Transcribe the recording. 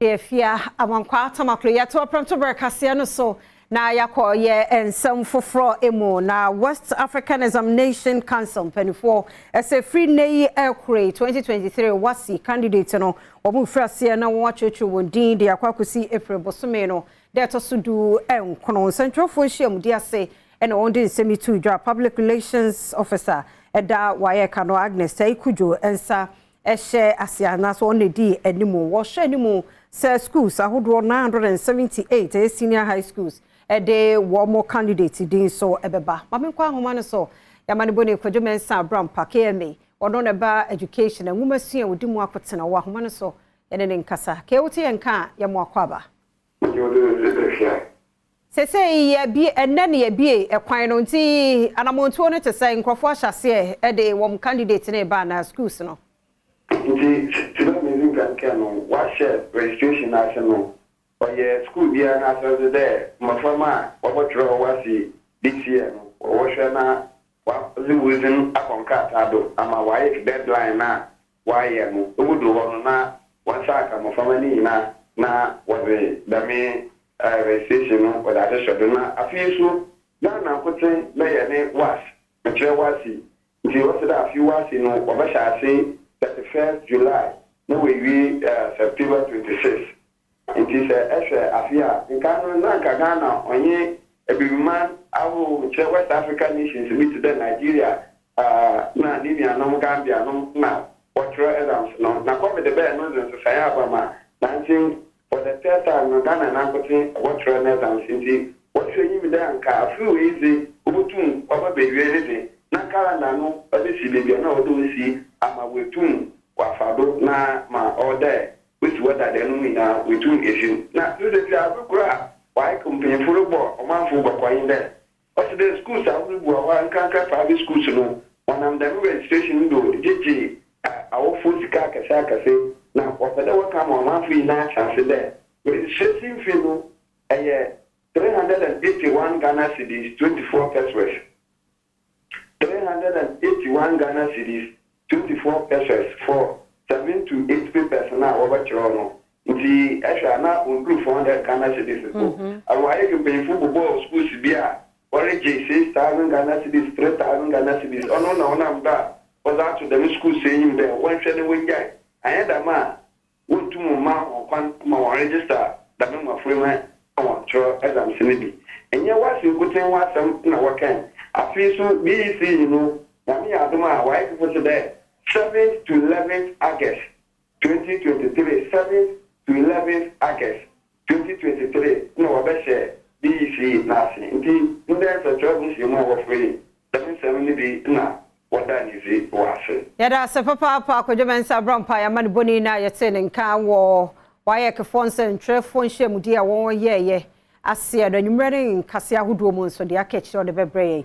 Efia Amankwa Tamaklo yɛto aprɛmto berɛ kaseɛ no so na yɛakɔ yɛ nsɛm foforɔ mu. Na West African Examination Council mpanimfoɔ ɛsɛ firi nne yi ɛkore 2023 WASSCE candidate no, wɔn mfiri aseɛ na wɔn atwerɛtwerɛ wɔn din de akɔ akɔsi April bosome no deɛ ɛtɔ so 19. Nsɛntwerɛfoɔ nhyiamudi ase ɛna wɔn de nsɛm yi to dwa. Public Relations Officer ɛda WAEC no, Agnes Tei-Cudjoe, nsa ɛhyɛ ase anaasɛ wɔn na di anim. Wɔhyɛ anim sɛ schools ahodoɔ 978, ɛyɛ senior high schools, ɛde wɔn candidate din so ɛbɛba. Maame nkɔ ahoma no so, yamane bɔ ne Kwadwo Mɛnsa Abrampa KMA, ɔno na ɛba education nwoma sua odi mu akotena wɔ ahoma no so, yɛne ne nkasa. Kee, wote yɛn ka a, yɛmo akɔ aba. Sese yɛbie ɛnɛ ne yɛbie ɛkwan no, nti anamontuo no te sɛ nkurɔfoɔ ahyɛ aseɛ ɛde wɔn candidate ne ba na schools no. Nti sibɛ mezi nkankan no, wahyɛ registration ase no, ɔyɛ school biara n'asɛdze dɛ mmɔframma a wɔbɛtwerɛ WASSCE this year no, wɔhwɛ na wɔdze wɔn dzin akɔ nkrataa do ama wɔayɛ deadline na wɔayɛ no ewudu hɔ no, na wɔn nsa aka mmɔframma no nyinaa na wɔdze dɛm registration no wɔdze ahyehyɛ do. Na afei nso Ghana nkoten bɛyɛ ne WASSCE, nkyerɛ WASSCE, nti wɔsɛ dɛ afei WASSCE no wɔbɛhyɛ ase 31st July na wɔawie September 26. Nti sɛ ɛhwɛ afe a nka no na nka Ghana ɔnye abibiman ahorow, nkyerɛ West African nations bi te dɛ Nigeria na ne nuanom Gambia nom na wɔtwerɛ exams no. Na COVID bɛɛ no dze nsesaeɛ aba ma nanti for the third time no, Ghana nankote wɔtwerɛ no exams. Nti wɔhwɛ enyim dɛ anka afe wei dze wobotum wɔba bewie ne dze na calendar no ɔde si beebi a na ɔde osi ama wetum wafa do na ma ɔwɔ dɛ wosi wɔ dada no mu nyinaa wetum esi. Na sisi afe koro a WAEC mpanyinfo rebɔ ɔmanfo kɔkɔyin dɛ ɔsi dɛ schools ahorow bi wɔ hɔ a, nkanka private schools no, wɔnam dɛm registration do gyegye awofo sika akɛse akɛse. Na wɔpɛ dɛ wɔka ma ɔmanfo nyinaa kyerɛ ase dɛ registration fee no ɛyɛ 381 Ghana cedis 24 pesewas, 381 Ghana cedis 24 pesewas for seven to eight papers na wɔbɛkyerɛw no. Nti ɛhwɛ a na onduru 400 Ghana cedis so. WAEC mpanyinfo bobɔɔ schools bi a wɔregye 6,000 Ghana cedis, 3,000 Ghana cedis. Ɔno na ɔnam do a wɔdze ato dɛm schools enyim dɛ wɔnhwɛ ne wɔngyae, anyɛ dɛm a wɔntum mma wɔn kwan ma wɔn register dɛm mmɔfra mu a wɔn twerɛ exams no bi. Ɛnyɛ WASSCE nkoten ho asɛm na wɔkɛn. Afei so BECE no, Nyame yɛ adom a, WAEC fo so dɛ 7th to 11th August 2023, 7th to 11th August 2023 na wɔbɛhyɛ BECE n'ase. Nti ndɛ nsɛntwerɛfo nhyiamu a wɔfrɛ yi, dɛm nsɛm no bi na wɔda ne dzi wɔ ase. Yɛda ase papaapa, Akwadwo Mɛnsa Abrɔmpa yɛama ne bɔni na yɛte ne nka wɔ WAECfoɔ nsɛntwerɛfoɔ nhyiamudi a wɔyɛɛyɛ aseɛ no. Anwummerɛ ne nkase ahodoɔ mu nso deɛ aka akyerɛ ɔde bɛbrɛ yɛn.